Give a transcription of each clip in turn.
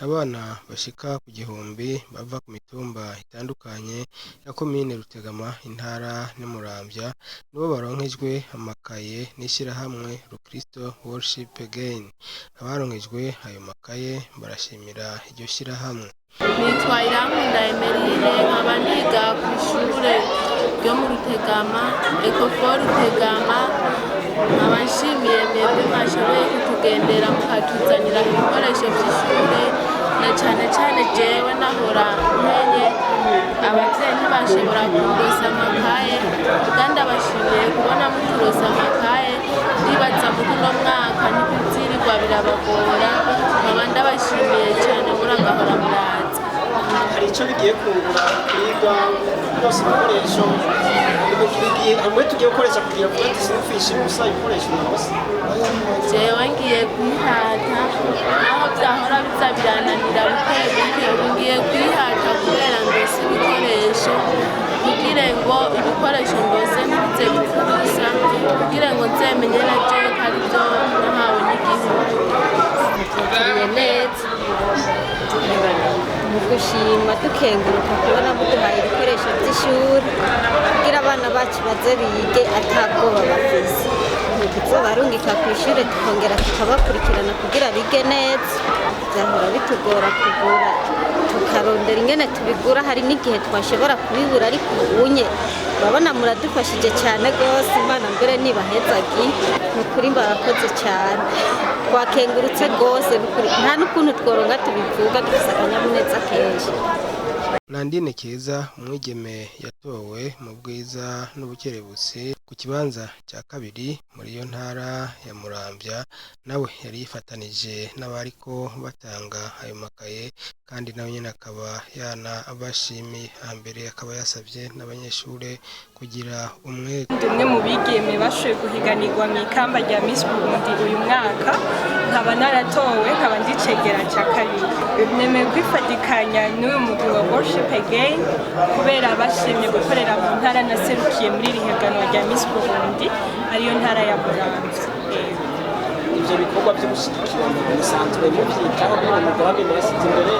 Abana bashika ku 1000 bava ku mitumba itandukanye ya komine Rutegama, intara n'Imuramvya, nibo baronkejwe amakaye n'ishirahamwe Rukristo Worship Again. Abaronkejwe ayo makaye barashimira iryo shirahamwe. Nitwa Irankunda Emeline, nkaba niga ku ishure ryo mu Rutegama, Ecofo Rutegama. Nkaba nshimiye mwebwe mwashoboye kutugendera mukatuzanira ibikoresho vy'ishure, na cane cane jewe nahora nkenye, abavyeyi ntibashobora kundosa amakaye. Kandi ndabashimiye kubona muturosa amakaye. Ndibaza muri uno mwaka ntibivyirirwa birabagora. Nkaba ndabashimiye cane, muragahora muraza. Hari icyo bigiye kungura kwiga byose ibikoresho bigiye hamwe tugiye gukoresha kugira ngo ati sinufishe ubusa ibikoresho umunsi? Jewe ngiye kwihata, naho vyahora biza birananira buke buke. Ubu ngiye kwihata kubera ndose ibikoresho, kugira ngo ibikoresho ndose ntibize bipfe ubusa, kugira ngo nzemenye na jewe ko ari vyo nahawe n'igihugu. Turiye neza mu gushima, dukenguruka kubona muduhaye ibikoresho by'ishuri kugira abana bacu baze bige atabwoba bafise. Tuzobarungika ku ishuri, tukongera tukabakurikirana kugira bige neza. Byahora bitugora kugura, tukarondera ingene tubigura, hari n'igihe twashobora kubibura, ariko ubunye urabona muradufashije cyane rwose. Imana mbere nibahezagiye, ni ukuri mbarakoze cyane, twakengurutse rwose nta n'ukuntu tworonga tubivuga, dufise akanyamuneza kenshi. Nandine Keza, umwigeme yatowe mu bwiza n'ubukerebutsi ku kibanza cya kabiri muri iyo ntara ya Muramvya, nawe yari yifatanije n'abariko batanga ayo makaye, kandi nawe nyene akaba yanabashimiye. Hambere akaba yasavye n'abanyeshure kugira umwete. Ndi umwe mu bigeme bashoboye guhiganirwa mu ikamba rya Miss Burundi uyu mwaka, nkaba naratowe, nkaba ndi icegera cya kabiri. Nemeye kwifatikanya n'uyu mugwi wa Worship Again kubera bashimye gukorera mu ntara naserukiye muri iri higanwa rya Miss Burundi, ariyo ntara ya Muramvya. Yego. Ivyo bikorwa byo gushyigikirana musanzwe muvyitaho muri umugambi mwasize imbere?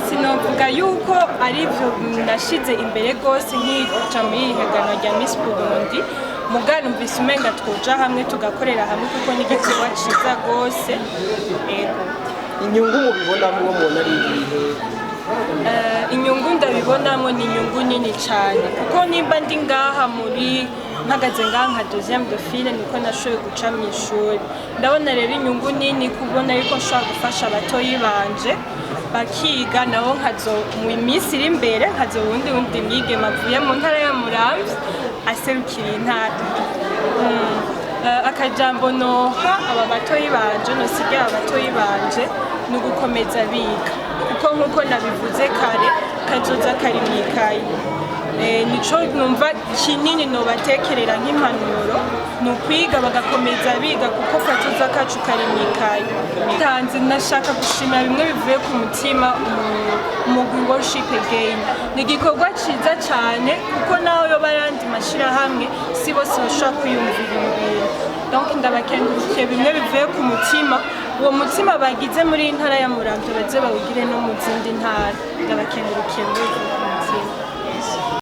Sinovuga yuko ari byo nashize imbere rwose nkija muri iri higanwa rya Miss Burundi, muga numvise umenga twoja hamwe tugakorera hamwe, kuko ni igikorwa ciza rwose. Ego. Inyungu mubibonamwo mubona ari ibihe? Inyungu ndabibonamo ni inyungu nini cyane, kuko nimba ndi ngaha muri mpagaze ngaha nka deuxième dauphine, niko nashoboye guca mu ishuri. Ndabona rero inyungu nini kubona yuko nshobora gufasha abatoyi banje bakiga nabo, nkazo mu minsi iri imbere nkazo wundi mwigeme avuye mu ntara ya Muramvya aserukira intara. Akajambo noha aba batoyi banje, nosigaye aba batoyi banje, ni ugukomeza biga, kuko nk'uko nabivuze kare, kazoza kari mu ikayi. Nico numva kinini nobatekerera nk'impanuro, ni ukwiga bagakomeza biga, kuko kazoza kacu kari mu ikayi. Tanze nashaka gushimira bimwe bivuye ku mutima umugwi Worship Again. Ni igikorwa ciza cyane, kuko naho yoba ayandi mashirahamwe, si bose bashobora kwiyumvira ibi bintu. Donc ndabakengurukiye bimwe bivuye ku mutima. Uwo mutima bagize muri iyi ntara ya Muramvya baze bawugire no mu zindi ntara. Ndabakengurukiye bimwe bivuye ku mutima.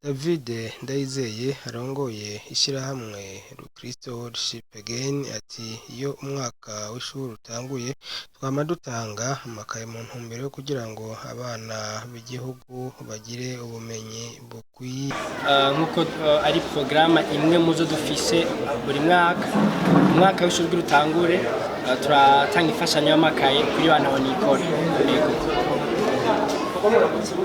David Ndayizeye, arongoye ishyirahamwe Rukristo Worship Again, ati: "Iyo umwaka w'ishuri utanguye twama dutanga amakaye mu ntumbero yo kugira ngo abana b'igihugu bagire ubumenyi bukwiye." Nk'uko ari porogaramu imwe mu zo dufise buri mwaka, umwaka w'ishuri ugira utangure, turatanga imfashanyo y'amakaye kuri ba ntahonikora. Yego. Murakoze.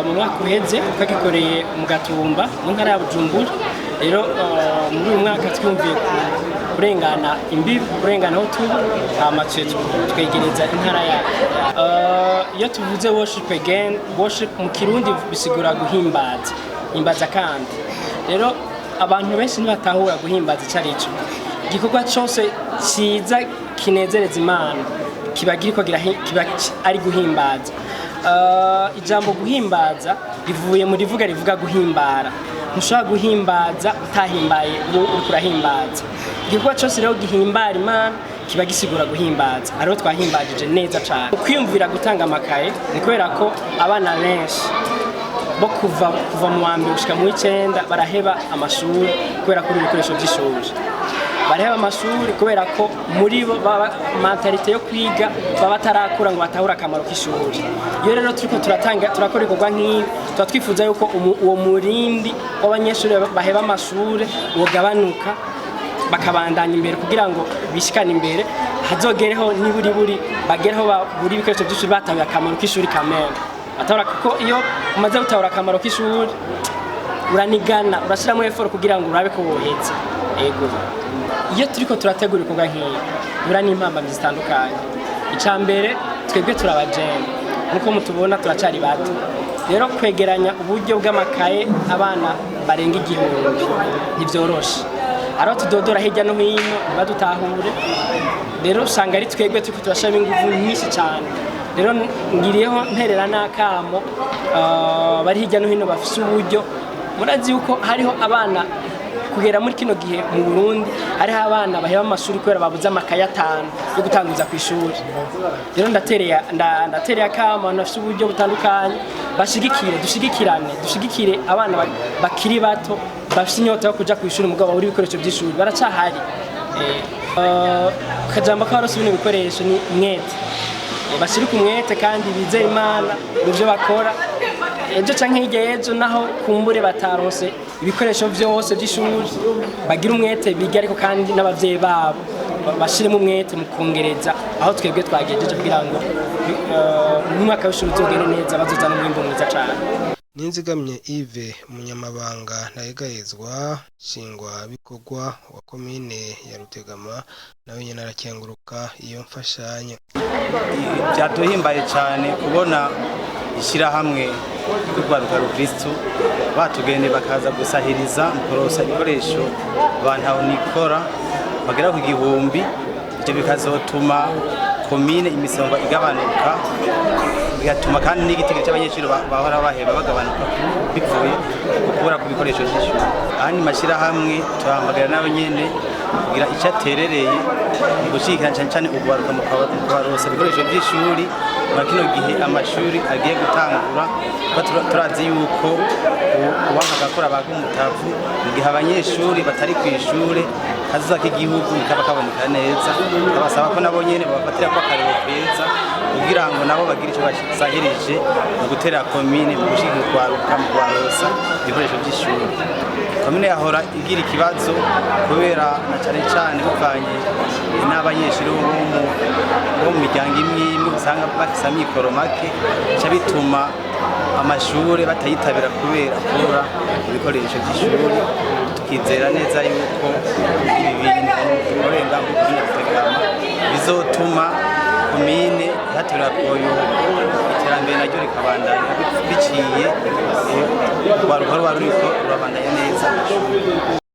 Mu mwaka uheze twagikoreye mu Gatumba mu ntara ya Bujumbura. Rero muri uyu mwaka twiyumviye kurengana imbibi, kurengana aho tuba, hama twegereza intara yacu. Iyo tuvuze Worship Again, worship mu Kirundi bisigura guhimbaza, himbaza. Kandi rero abantu benshi ntibatahura guhimbaza icyo ari cyo. Igikorwa cyose cyiza kinezereza Imana kiba kiriko kiba ari guhimbaza. Ijambo guhimbaza rivuye mu rivuga rivuga guhimbara. Ntushobora guhimbaza utahimbaye uwo uriko urahimbaza. Igikorwa cyose rero gihimbara Imana kiba gisigura guhimbaza. Ariho twahimbajije neza cyane. Ukwiyumvira gutanga amakaye ni kubera ko abana benshi bo kuva mu wa mbere gushika mu w'icenda baraheba amashuri kubera kuri ibikoresho by'ishuri. Baraheba amashuri kubera ko muri bo baba mentalité yo kwiga baba batarakura ngo batahure akamaro k'ishuri. Iyo rero turiko turatanga, turakora ibikorwa nk'ibi, tuba twifuza yuko uwo murindi w'abanyeshuri baheba amashuri wogabanuka, bakabandanya imbere kugira ngo bishikane imbere, hazogereho niburi buri bagereho babura ibikoresho by'ishuri batahuye akamaro k'ishuri kamere batahura, kuko iyo umaze gutahura akamaro k'ishuri uranigana, urashyiramo effort kugira ngo urabe ko wohetse. Ego, iyo turiko turategura ibikorwa nk'ibi bura n'impambamyi zitandukanye. Icya mbere, twebwe turabajene, nkuko mutubona turacari bato. Rero kwegeranya uburyo bw'amakaye abana barenga 1000 ntibyoroshe. Ariho tudodora hirya no hino ntibadutahure. Rero usanga ari twebwe turiko turashiramo inguvu nyinshi cyane. Rero ngiriyeho nterera n'akamo bari hirya no hino bafise uburyo. Murazi yuko hariho abana kugera muri kino gihe mu Burundi, hariho abana baheba amashuri kubera babuze amakaye 5 yo gutanguza ku ishuri. Rero ndatereye akamo abantu bafise uburyo butandukanye, bashigikire, dushigikirane, dushigikire abana bakiri bato bafise inyota yo kuja ku ishuri mugabo babura ibikoresho by'ishuri. Baracahari. Akajambo k'abarose bino bikoresho ni umwete. Bashirike umwete kandi bizere Imana mu byo bakora. Ejo canke hirya y'ejo, naho kumbure bataronse ibikoresho vyose vy'ishuri, bagira umwete biga, ariko kandi n'abavyeyi babo bashiremo umwete mu kongereza aho twebwe twagejeje, kugira ngo umwaka w'ishuri uzogende neza, bazozana umwimbu mwiza cane. Ninzigamye Yves, umunyamabanga ntayegayezwa nshingwabikorwa wa komine ya Rutegama, nawe nyene arakenguruka iyo mfashanyo. Byaduhimbaye cyane kubona ishyirahamwe ry'urwaruka rukristu batugende bakaza gusahiriza mu kuronsa ibikoresho bantahonikora bagera ku 1000. Ibyo bikazotuma komine imisonga igabanuka, bigatuma kandi n'igitego cy'abanyeshuri bahora baheba bagabanuka bivuye ku kubura ku bikoresho by'ishuri. Ahandi mashyirahamwe turahamagara nayo nyene kugira icyo aterereye mu gushyigikira cyane cyane urwaruka mu kubaronsa ibikoresho by'ishuri muri kino gihe amashuri agiye gutangura, kuko turazi yuko uwanka agakora baga umutavu. Mu gihe abanyeshuri batari ku ishure, kazoza k'igihugu kaba kaboneka neza. Kabasaba ko nabo nyene babafatira ko akarero keza kugira ngo nabo bagire icyo basahirije mu gutera komine, mu gushyigikira urwaruka mu kubaronsa ibikoresho by'ishuri. Komine yahora igira ikibazo kubera na cyane cyane bivanye n'abanyeshuri bo mu miryango imwe imwe usanga bafise amikoro make, bica bituma amashuri batayitabira kubera kubura ibikoresho by'ishuri. Tukizera neza yuko ibi bintu dukorera muri komine Rutegama bizotuma komine ihatorera koyoko, iterambere naryo rikabandanya biciye urwaruka ruba ruriko rurabandanya neza amashuri.